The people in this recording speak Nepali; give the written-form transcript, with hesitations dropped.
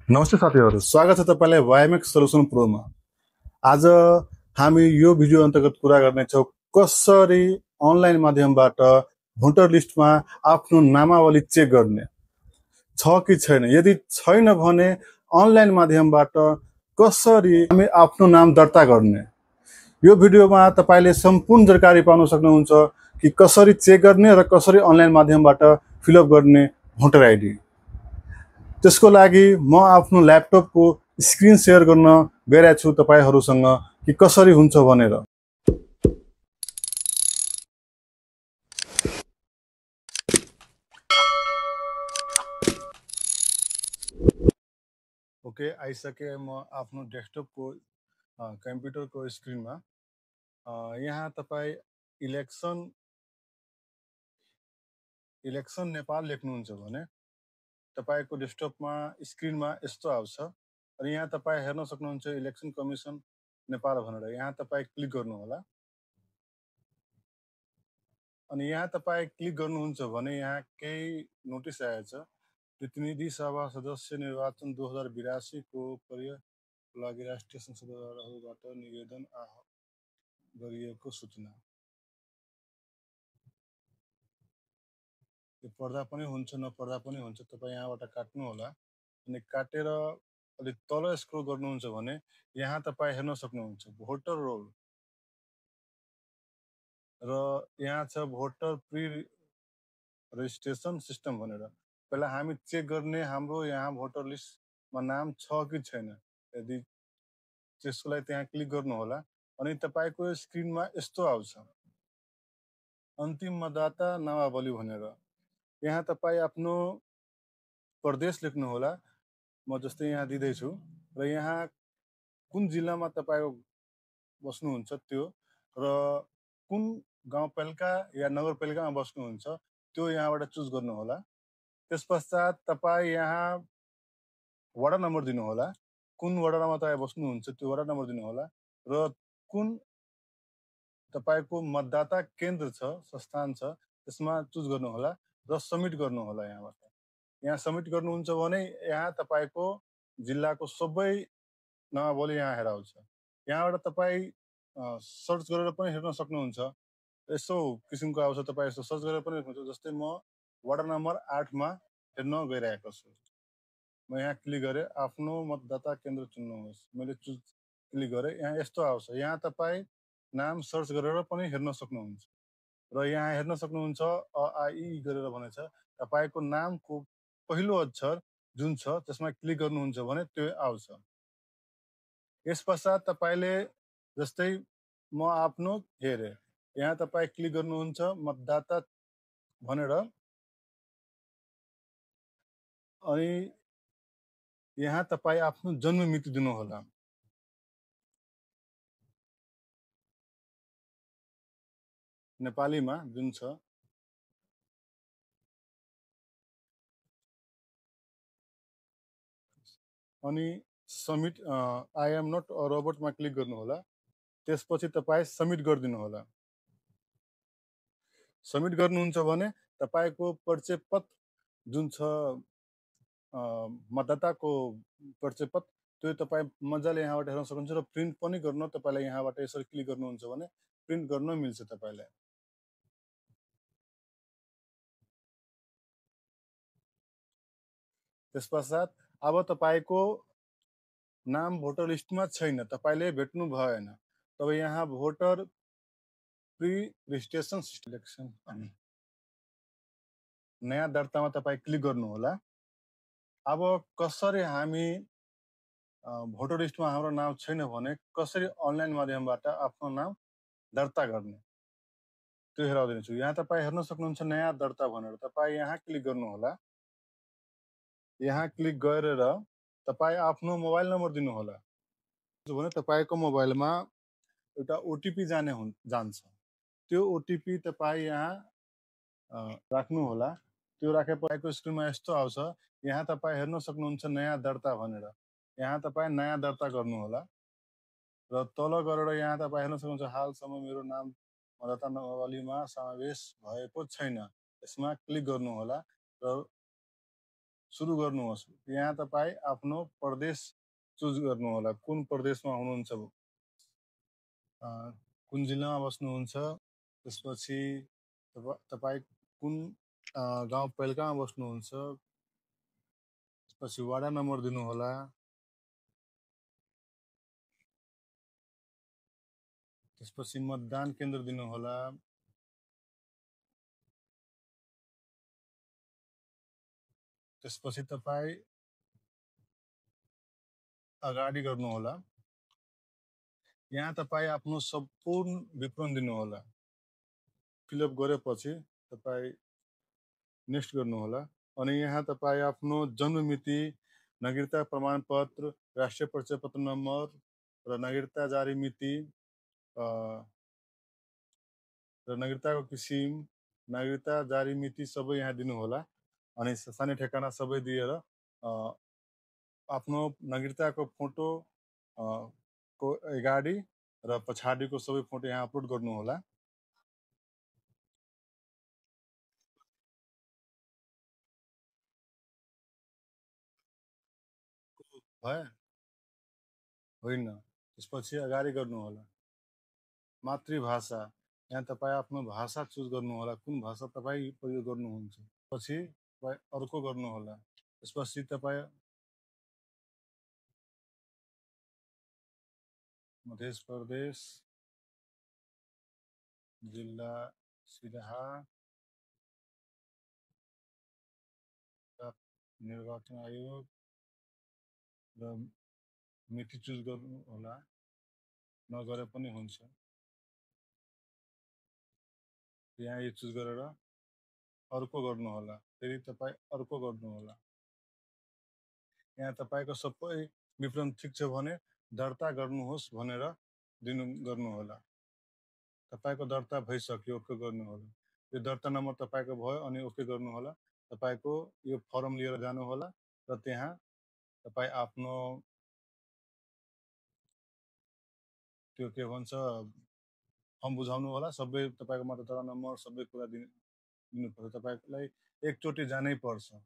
नमस्ते साथीहरू, स्वागत छ तपाईँलाई वाइमेक्स सोल्युसन प्रोमा। आज हामी यो भिडियो अन्तर्गत कुरा गर्नेछौँ कसरी अनलाइन माध्यमबाट भोटर लिस्टमा आफ्नो नामावली चेक गर्ने छ कि छैन। यदि छैन भने अनलाइन माध्यमबाट कसरी हामी आफ्नो नाम दर्ता गर्ने, यो भिडियोमा तपाईँले सम्पूर्ण जानकारी पाउन सक्नुहुन्छ कि कसरी चेक गर्ने र कसरी अनलाइन माध्यमबाट फिलअप गर्ने भोटर आइडी। त्यसको लागि म आफ्नो ल्यापटपको स्क्रिन सेयर गर्न गइरहेको छु तपाईँहरूसँग कि कसरी हुन्छ भनेर। ओके, आइसके म आफ्नो डेस्कटपको कम्प्युटरको स्क्रिनमा। यहाँ तपाईँ इलेक्सन नेपाल लेख्नुहुन्छ भने तपाईँको डेस्कटपमा स्क्रिनमा यस्तो आउँछ। अनि यहाँ तपाईँ हेर्न सक्नुहुन्छ इलेक्सन कमिसन नेपाल भनेर। यहाँ तपाईँ क्लिक गर्नुहोला। अनि यहाँ तपाईँ क्लिक गर्नुहुन्छ भने यहाँ केही नोटिस आएछ। प्रतिनिधि सभा सदस्य निर्वाचन 2082 को प्रयोगको लागि राष्ट्रिय संसदबाट निवेदन गरिएको सूचना। यो पढ्दा पनि हुन्छ नपढ्दा पनि हुन्छ, तपाईँ यहाँबाट काट्नु होला। अनि काटेर अलिक तल स्क्रोल गर्नुहुन्छ भने यहाँ तपाईँ हेर्न सक्नुहुन्छ भोटर रोल र यहाँ छ भोटर प्री रजिस्ट्रेसन सिस्टम भनेर। पहिला हामी चेक गर्ने हाम्रो यहाँ भोटर लिस्टमा नाम छ कि छैन। यदि त्यसको लागि त्यहाँ क्लिक गर्नु होला। अनि तपाईको स्क्रिनमा यस्तो आउँछ अन्तिम मतदाता नामावली भनेर। यहाँ तपाईँ आफ्नो प्रदेश लेख्नु होला। म जस्तै यहाँ दिँदैछु र यहाँ कुन जिल्लामा तपाईँ बस्नुहुन्छ त्यो र कुन गाउँपालिका या नगरपालिकामा बस्नुहुन्छ त्यो यहाँबाट चुज गर्नु होला। त्यसपश्चात तपाईँ यहाँ वडा नम्बर दिनु होला। कुन वडामा तपाईँ बस्नुहुन्छ त्यो वडा नम्बर दिनु होला र कुन तपाईको मतदाता केन्द्र छ, संस्थान छ, त्यसमा चुज गर्नु होला र सबमिट गर्नु होला। यहाँबाट यहाँ सबमिट गर्नुहुन्छ भने यहाँ तपाईको जिल्लाको सबै नामावली यहाँ हेराउँछ। यहाँबाट तपाईँ सर्च गरेर पनि हेर्न सक्नुहुन्छ। यसो किसिमको आउँछ, तपाईँ यसो सर्च गरेर पनि हेर्नुहुन्छ। जस्तै म वडा नम्बर 8 मा हेर्न गइरहेको छु। म यहाँ क्लिक गरेँ, आफ्नो मतदाता केन्द्र चुन्नुहोस्। मैले क्लिक गरेँ, यहाँ यस्तो आउँछ। यहाँ तपाईँ नाम सर्च गरेर पनि हेर्न सक्नुहुन्छ र यहाँ हेर्न सक्नुहुन्छ अ आ इ गरेर भनेछ। तपाईको नामको पहिलो अक्षर जुन छ त्यसमा क्लिक गर्नुहुन्छ भने त्यो आउँछ। यस पश्चात तपाईले जस्तै म आफ्नो हेरे, यहाँ तपाईँ क्लिक गर्नुहुन्छ मतदाता भनेर। अनि यहाँ तपाईँ आफ्नो जन्म मिति दिनु होला। नेपालीमा जुन छ। अनि submit I am not a रोबोटमा क्लिक गर्नु होला। त्यसपछि तपाईँ सबमिट गरिदिनु होला। सबमिट गर्नुहुन्छ भने तपाईको परिचय पत्र जुन छ मतदाताको परिचय पत्र त्यो तपाईँ मजाले यहाँबाट हेर्न सक्नुहुन्छ र प्रिन्ट पनि गर्न तपाईँलाई यहाँबाट यसरी क्लिक गर्नुहुन्छ भने प्रिन्ट गर्न मिल्छ तपाईँलाई। त्यसपश्चात अब तपाईँको नाम भोटर लिस्टमा छैन, तपाईँले भेट्नु भएन, तब यहाँ भोटर प्री रजिस्ट्रेसन सिलेक्सन नयाँ दर्तामा तपाईँ क्लिक गर्नु होला। अब कसरी हामी भोटर लिस्टमा हाम्रो नाम छैन भने कसरी अनलाइन माध्यमबाट आफ्नो नाम दर्ता गर्ने त्यो हेराउँदैछु। यहाँ तपाईँ हेर्न सक्नुहुन्छ नयाँ दर्ता भनेर। तपाईँ यहाँ क्लिक गर्नु होला। यहाँ क्लिक गरेर तपाईँ आफ्नो मोबाइल नम्बर दिनु होला। भने तपाईँको मोबाइलमा एउटा ओटिपी जान्छ। त्यो ओटिपी तपाईँ यहाँ राख्नु होला। त्यो राखेपछि स्क्रिनमा यस्तो आउँछ। यहाँ तपाईँ हेर्न सक्नुहुन्छ नयाँ दर्ता भनेर। यहाँ तपाईँ नयाँ दर्ता गर्नु होला र तल गरेर यहाँ तपाईँ हेर्न सक्नुहुन्छ हालसम्म मेरो नाम मतदाता नामावलीमा समावेश भएको छैन, यसमा क्लिक गर्नु होला र सुरु गर्नुहोस्। यहाँ तपाईँ आफ्नो प्रदेश चुज गर्नुहोला, कुन प्रदेशमा हुनुहुन्छ, कुन जिल्लामा बस्नुहुन्छ, त्यसपछि तपाईँ कुन गाउँपालिकामा बस्नुहुन्छ, त्यसपछि वडा नम्बर दिनुहोला, त्यसपछि मतदान केन्द्र दिनुहोला, त्यसपछि तपाईँ अगाडि गर्नुहोला। यहाँ तपाईँ आफ्नो सम्पूर्ण विवरण दिनुहोला। फिलअप गरेपछि तपाईँ नेक्स्ट गर्नुहोला। अनि यहाँ तपाईँ आफ्नो जन्ममिति, नागरिकता प्रमाणपत्र, राष्ट्रिय परिचय पत्र नम्बर र नागरिकता जारी मिति र नागरिकताको किसिम, नागरिकता जारी मिति सबै यहाँ दिनुहोला। अनि स्थानीय ठेगाना सबै दिएर आफ्नो नागरिकताको फोटो को अगाडि र पछाडिको सबै फोटो यहाँ अपलोड गर्नुहोला। भयो? होइन, त्यसपछि अगाडि गर्नुहोला। मातृभाषा, यहाँ तपाईँ आफ्नो भाषा चुज गर्नुहोला, कुन भाषा तपाईँ प्रयोग गर्नुहुन्छ। पछि तपाईँ अर्को गर्नुहोला। त्यसपछि तपाईँ मध्य प्रदेश जिल्ला सिराहा निर्वाचन आयोग र मिति चुज गर्नुहोला, नगरे पनि हुन्छ। यहाँ यो चुज गरेर अर्को गर्नुहोला, फेरि तपाईँ अर्को गर्नुहोला। यहाँ तपाईँको सबै विवरण ठिक छ भने दर्ता गर्नुहोस् भनेर गर्नुहोला। तपाईँको दर्ता भइसक्यो, ओके गर्नुहोला। यो दर्ता नम्बर तपाईँको भयो अनि ओके गर्नुहोला। तपाईँको यो फर्म लिएर जानुहोला र त्यहाँ तपाईँ आफ्नो त्यो के भन्छ फर्म बुझाउनु होला। सबै तपाईँको मतदाता नम्बर सबै कुरा दिनुपर्छ। तपाईँलाई एकचोटि जानै पर्छ।